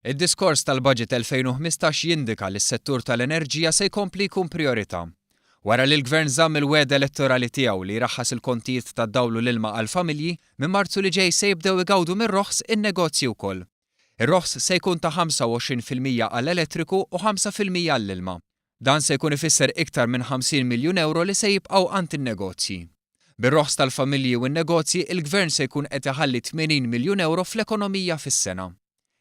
Id-diskors tal-Budget 2015 jindika li s-settur tal-enerġija se jkompli jkun prijorità. Wara li l-Gvern żamm il-wegħda elettorali tiegħu li jraħħas il-kontijiet tad-dawl u l-ilma għall-familji, minn Marzu li ġej se jibdew igawdu mir-roħs in-negozji wkoll. Ir-roħs se jkun ta' 25% għall-elettriku u 5% għall-ilma. Dan se jkun ifisser iktar minn 50 miljun ewro li se jibqgħu għand in-negozji. Bir-roħs tal-familji u n-negozji, il-Gvern se jkun qed iħalli 80 miljun ewro fl-ekonomija fis-sena.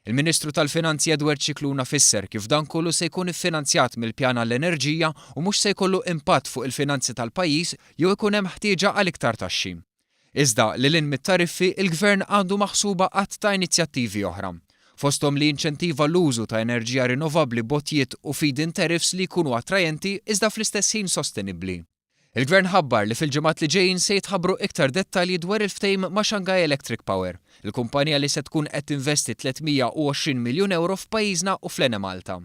Il-Ministru tal-Finanzi Edward Scicluna fisser kif dan kollu se jkun iffinanzjat mill-pjan għall-enerġija u mhux se jkollu impatt fuq il-finanzi tal-pajjiż jew ikun hemm ħtieġa għal iktar taxxi. Iżda, lil hinn mit-tariffi, il-Gvern għandu maħsuba għadd ta' inizjattivi oħra. Fosthom li jinċentiva l-użu ta' enerġija rinnovabbli b'għotjiet u feed-in tariffs li jkunu attrajenti iżda fl-istess ħin sostenibbli. Il-Gvern ħabbar li fil-ġimgħat li ġejjin se jitħabbru iktar dettalji dwar il-ftehim ma' Shanghai Electric Power, il-kumpanija li se tkun qed tinvesti 320 miljun ewro f'pajjiżna u fl-Enemalta.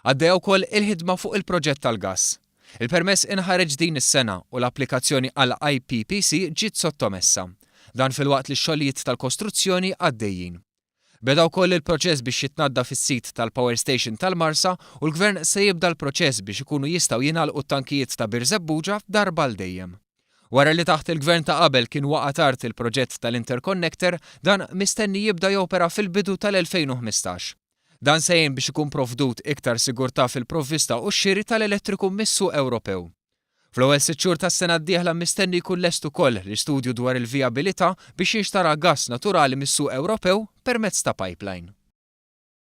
Għaddejja wkoll il-ħidma fuq il-proġett tal-gass. Il-permess inħareġ din is-sena u l-applikazzjoni għall-IPPC ġiet sottomessa. Dan filwaqt li x-xogħlijiet tal-kostruzzjoni għaddejjin. Beda wkoll il-proċess biex jitnaddaf is-sit tal-power station tal-Marsa u l-Gvern se jibda l-proċess biex ikunu jistgħu jingħalqu t-tankijiet ta' Birżebbuġa darba għal dejjem. Wara li taħt il-Gvern ta' qabel kien waqa' tard il-proġett tal-interconnector, dan mistenni jibda jopera fil-bidu tal-2015. Dan se jgħin biex ikun provdut iktar sigurtà fil-provvista u x-xiri tal-elettriku mis-suq Ewropew. Fl-ewwel sitt xhur tas-sena d-dieħla mistenni jkun lest ukoll l-istudju dwar il-vijabilità biex jinxtara gass naturali mis-suq Ewropew permezz ta' pipeline.